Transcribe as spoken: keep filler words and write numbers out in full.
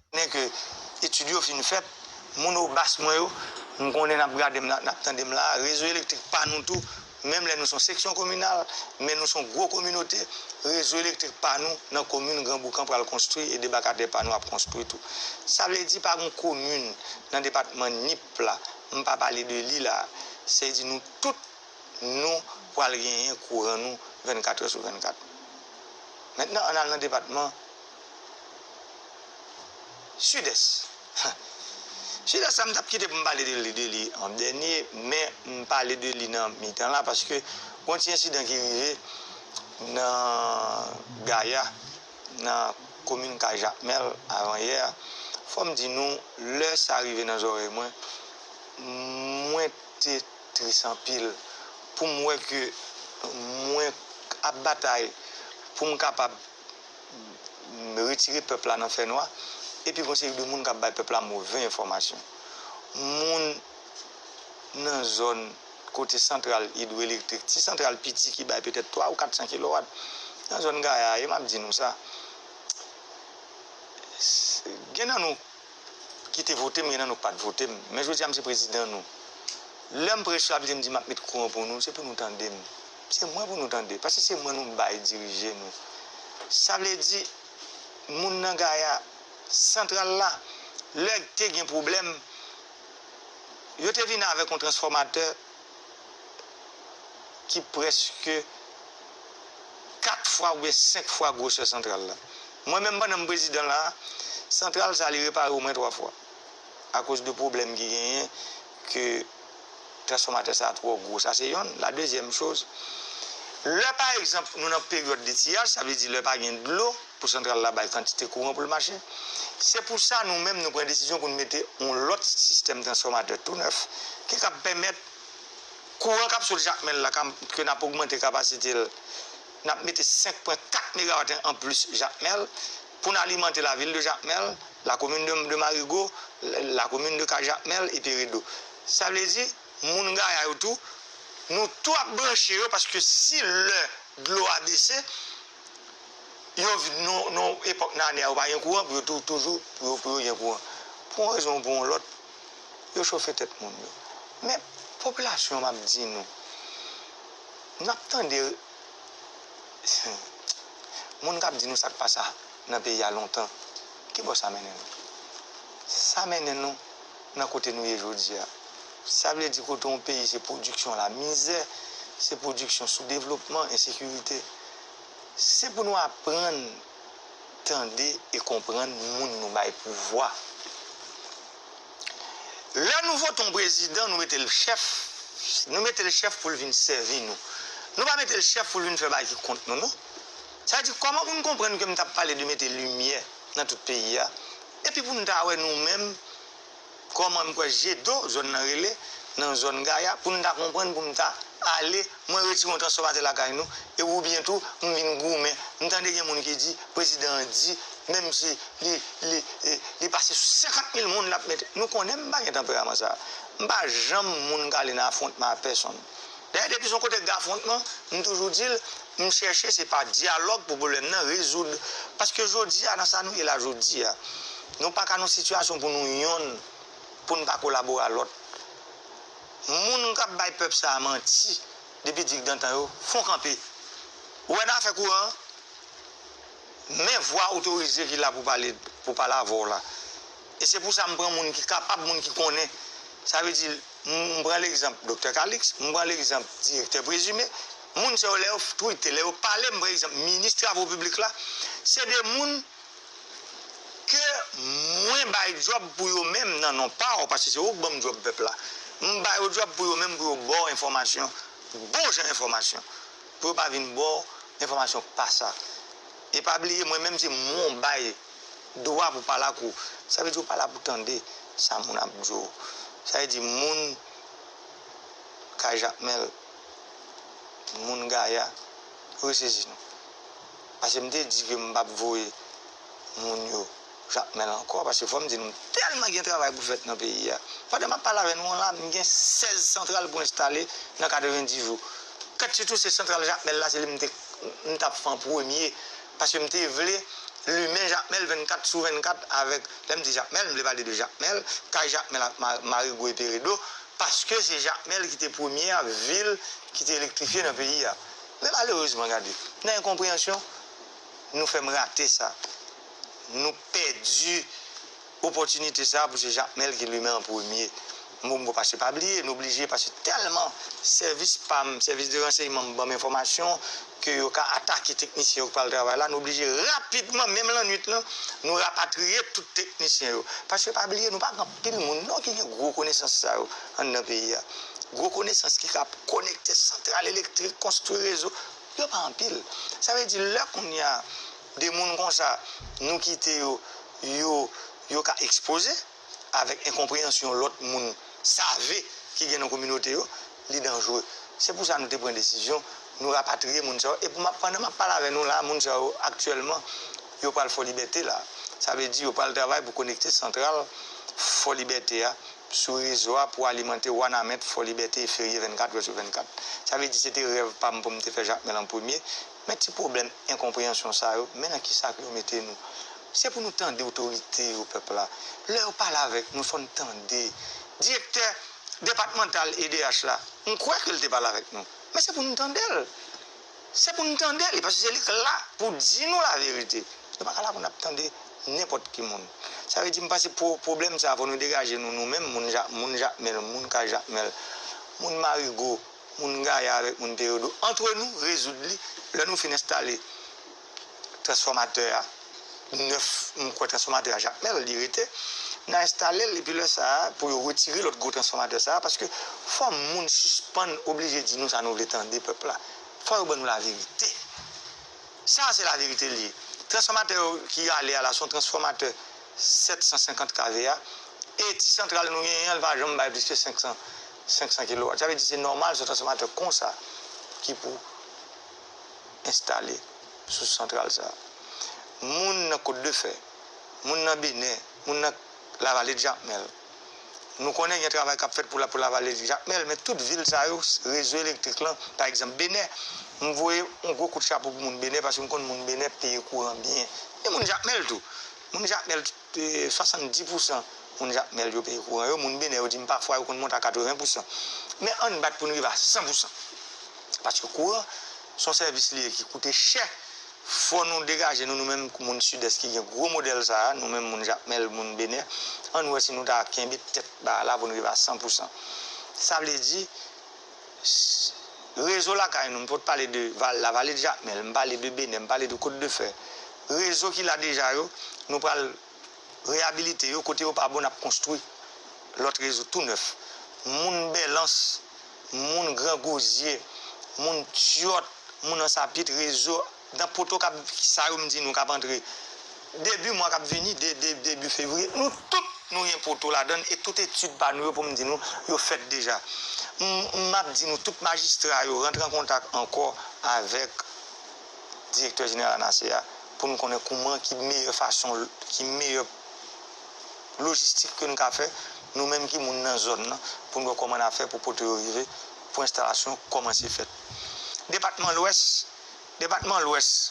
konnen ke etid yo fin fèt, moun obas mwen yo, m konnen n ap gade m la, n ap tande m la, rezo elektrik pa nou tou, menm lè nou se yon seksyon kominal, men nou se yon gwo kominote, rezo elektrik pa nou nan komin Gran Boukan pral konstwi e debakatè pa nou ap konstwi tou. Sa vle di pa gen komin nan depatman Nip la, m pa pale de li la, se di nou tout nou pral genyen kouran nou vennkat è sou vennkat. Mentnan, ann al nan depatman Sidès. Sidès la, m t ap kite pou m pale de li, de li an dènye, men m pale de li nan mitan la, paske gon ti ensidan ki rive nan Gaya, nan komin Kay Jakmèl, avanyè. Fò m di nou, lè sa rive nan zòrèy mwen, mwen te tris anpil pou m wè ke mwen ap batay pou m kapab retire pèp la nan fènwa, epi gon seri de moun k ap bay pèp la move enfòmasyon. Moun nan zòn kote santral idwoelektrik, ti santral piti ki bay petèt twa ou kat san kilowat, nan zòn Gaya a, e m ap di nou sa, gen nan nou ki te vote m, gen nan nou k pa t vote m. Men jodi a, m se prezidan nou. Lè m preche, sa vle di m di m ap met kouran pou nou, se pou nou tande m. Se mwen pou nou tande, paske se mwen nou bay dirije nou. Sa vle di, moun nan Gaya, santral la, lè te gen pwoblèm, yo te vin avèk yon transfòmatè ki prèske kat fwa oubyen senk fwa gwosè santral la. Mwen menm, pandan m prezidan la, santral sa li repare omwen twa fwa akoz de pwoblèm ki genyen ke transfòmatè sa twò gwo. Sa se yonn. La dezyèm choz, lè pa egzanp nou nan peryòd de tiyaj, sa vle di lè pa gen dlo, pou santral la bay kantite kouran pou l mache. Se pou sa nou menm nou pran desizyon pou n mete yon lòt sistèm transfòmatè tou nèf ki kab pèmèt kouran k ap sot Jakmèl la, ke n ap ogmante kapasite l, n ap mete senk pwen kat megawat anplis Jakmèl pou n alimante lavil de Jakmèl, lakomin de, de Marigo, lakomin de Kay Jakmèl e Peredo. Sa vle di, moun Gaya yo tou, nou tou ap branche yo, paske si lè dlo a bese, yo vin nan, nan epòk nan ane a, yo pa gen kouran, pou yo tou, toujou, pou yo, pou yo gen kouran. Pou yon rezon ou pou yon lòt, yo chofe tèt moun yo. Men, popilasyon, m ap di nou, n ap tande moun k ap di nou sa k pase nan peyi a lontan. Ki bò sa mennen nou? Sa mennen nou nan kote nou ye jodi a. Sa vle di kote yon peyi se pwodiksyon lamizè, se pwodiksyon soudevlopman, ensekirite. Se pou nou aprann tande e konprann moun nou bay pouvwa. Lè nou vote yon prezidan, nou mete l chèf, nou mete l chèf pou l vin sèvi nou. Nou pa mete l chèf pou l vin fè bagay ki kont nou, non. Sa vle di, kòman pou n konprann ke m t ap pale de mete limyè nan tout peyi a, epi pou n ta wè nou menm, kòman m kwè Jedo, zòn nan rele, nan zòn Gaya, pou n ta konprann, pou n ta ale, mwen retire yon transfòmatè lakay nou, e oubyen tou, m vin goumen. M tande gen moun ki di, prezidan an di, menm si li, li, e, li pase sou senkant mil moun, l ap mete. Nou konnen m pa gen tanperaman sa. M pa janm moun k ale nan afwontman a pèsonn. Dayè, depi se yon kote k gen afwontman, m toujou di l, m chèche se pa dyalòg pou pwoblèm nan rezoud. Paske jodi a, nan sa nou ye la jodi a, nou pa ka nan sitiyasyon pou nou yonn, pou n pa kolabore a lòt. Moun k ap bay pèp sa a manti depi digdantan yo, fon kanpe. Ou wè nan afè kouran an, men vwa otorize ki la pou pale, pou pale avè w la. E se pou sa m pran moun ki kapab, moun ki konnen. Sa vle di, m, m pran legzanp Doktè Calixte, m pran legzanp direktè prezime. Moun sa yo, lè yo f-, tweete, lè yo pale, m pran egzanp minis travo piblik la, se de moun ke mwen bay djòb pou yo menm nan non pa w, paske se ou k ban m djòb pèp la. M ba yo djòb pou yo menm, pou yo ba w enfòmasyon, bon jan enfòmasyon. Pou yo pa vin ba w enfòmasyon k pa sa. E pa bliye, mwen menm se mwen w bay dwa pou pale ak ou. Sa vle di ou pa la pou tande sa moun ap di w. Sa vle di moun Kay Jakmèl, moun Gaya, resezi nou. Paske m te di ke m p ap voye moun yo Jakmèl ankò, paske fò m di nou, m tèlman gen travay pou fèt nan peyi a. Pandan m ap pale avè nou an la, m gen sèz santral pou enstale nan katrevenndis jou. Kantite tou se santral Jakmèl la, se li m te, m t ap fè an premye, paske m te vle limen Jakmèl vennkat sou vennkat avèk, lè m di Jakmèl, m vle pale de Jakmèl, kay Jakmèl ak Ma-, Marigo e Peredo, paske se Jakmèl ki te premyè vil ki te elektrifye nan peyi a. Men malerezman, gade, nan enkonpreyansyon, nou fè m rate sa. Nou pèdi opòtinite sa a pou se Jakmèl ki limen an premye. Bon, bon, paske pa bliye, nou blije, paske tèlman sèvis pa m, sèvis de ransèyman m ban m enfòmasyon ke yo ka atake teknisyen yo k pral travay la, nou blije rapidman, menm lannwit lan, nou rapatriye tout teknisyen yo. Paske pa bliye, nou pa gen anpil moun non ki gen gwo konesans sa yo anndan peyi a. Gwo konesans ki ka konekte santral elektrik, konstwi rezo, yo pa anpil. Sa vle di, lè kounye a, de moun konsa, nou kite yo, yo, yo ka ekspoze avèk enkonpreyansyon lòt moun save ki gen nan kominote yo, li danjre. Se pou sa nou te pran desizyon, nou rapatriye moun sa yo. E pou m ap, pandan m ap pale avè nou la, moun sa yo aktyèlman, yo pral Fò Libète la. Sa vle di yo pral travay pou konekte santral Fò Libète a sou rezo a pou alimante Wanament, Fò Libète e Ferye vennkat è sou vennkat. Sa vle di se te rèv pa m pou m te fè Jakmèl an premye. Men ti pwoblèm enkonpreyansyon sa yo, men nan kisa ke yo mete nou. Se pou nou tande otorite yo, pèp la. Lè yo pale avèk nou, fò n tande. Direktè depatmantal E D H la, m kwè ke l te pale avèk nou. Men se pou nou tande l. Se pou nou tande li, paske se li k la pou di nou laverite. Nou pa ka la pou n ap tande nenpòt ki moun. Sa vle di, m panse pwo-, pwoblèm sa a, fò nou degaje nou, nou menm, moun Ja-, moun Jakmèl, moun kay Jakmèl, moun Marigo, moun Gaya avèk moun Peredo. Antre nou, rezoud li. Lè nou fin enstale transfòmatè a, nèf, m kwè transfòmatè a Jakmèl, li rete. N a enstale l, epi lè sa a, pou yo retire lòt gwo transfòmatè sa a, paske fò moun sispann oblije di nou sa nou vle tande, pèp la. Fò yo ban nou laverite. Sa a se laverite li ye. Transfòmatè yo ki ale a la, se yon transfòmatè sèt san senkant K V A, e ti santral nou genyen an, li pa janm bay plis ke senk san, senk san kilowat. Sa vle di se nòmal, se yon transfòmatè konsa ki pou enstale sou santral sa a. Moun nan Kot de Fè, moun nan Benè, moun nan Lavale de Jakmèl, nou konnen gen travay k ap fèt pou la, pou Lavale de Jakmèl, men tout vil sa yo, rezo elektrik lan, pa egzanp, Benè, m voye yon gwo kout chapo pou moun Benè, paske m konn moun Benè peye kouran byen. E moun Jakmèl tou. Moun Jakmèl, eh, swasanndis pousan moun Jakmèl yo peye kouran yo, moun Benè yo di m pafwa yo konn monte a katreven pousan. Men ann bat pou n rive a san pousan. Paske kouran, se yon sèvis li ye ki koute chè. Fò nou degaje nou, nou menm moun Sidès ki gen gwo modèl sa a, nou menm moun Jakmèl, moun Benè, ann wè si nou ta kenbe tèt ba la pou n rive a san pousan. Sa vle di, s-, rezo lakay nou, m pot pale de Val-, Lavale de Jakmèl, m pale de Benè, m pale de Kot de Fè. Rezo ki la deja yo, nou pral reyabilite yo, kote yo pa bon, n ap konstwi lòt rezo tou nèf. Moun Bèlans, moun Gran Gwozye, moun Tyòt, moun Ansapit, rezo, nan poto k ap, sa yo m di nou k ap antre debi mwa k ap vini, de, de, debi fevriye, nou tout nou gen poto ladan l, e tout etid pa nou yo, pou m di nou, yo fèt deja. M, m ap di nou, tout majistra yo rantre an kontak ankò avèk direktè jeneral ANASE a, pou nou konnen kouman, ki meyè fason, ki meyè lojistik ke n ka fè, nou menm ki moun nan zòn nan, pou n wè kòman n a fè pou poto yo rive, pou enstalasyon kòmanse fèt. Depatman Lwès, depatman Lwès,